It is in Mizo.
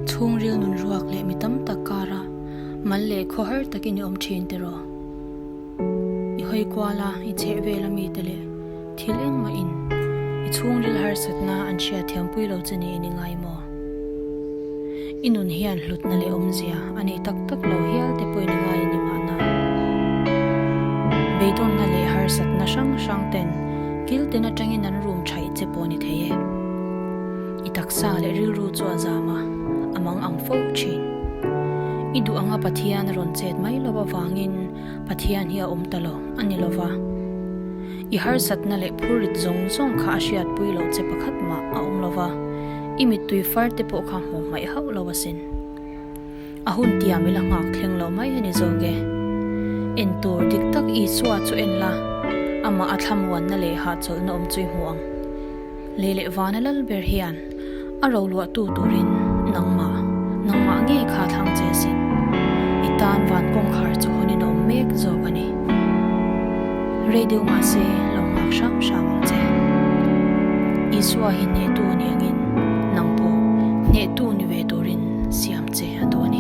Chhungril nun ruak leh mi tam tak kara mal leh khawhar takin i awm thin tiraw? I hawi kual a, i chheh vel a mite leh thil engmah in i chhungril harsatna an hriat thiampui lo che niin i ngai maw? I nun hian hlutna leh awmzia a nei tak tak lo hial te pawhin i ngai a ni mahna. Beidawnna leh harsatna hrang hrang ten kil ten atangin an rum thaih che pawh a ni thei e. I taksa leh rilru chu a zam a, a mang ang fo thin. I duh anga Pathian a rawn chet mai lo avangin Pathian hi a awm ta lo a ni lova. I harsatna leh phurrit zawng zawng kha a hriatpui loh che pakhat mah a awm lova, i mittui far te pawh kha hmuh hmaih hauh lo asin. A hun tiam ila nghak thleng lo mai a ni zawk e. En tur dik tak Isua chu en la, amah a thlamuanna leh hahchawlhna awm chu i hmu ang. Lei leh vana lal ber hian a roluahtu turin nangmah, nangmah ngei kha thlang che sin. I tan van kawngkhar chu hawnin a awm mek zawk a ni. Rei deuh mahse lo nghak hram hram ang che. Isua hi hnehtu a ni angin nang pawh hnehtu ni ve turin siam che a duh a ni.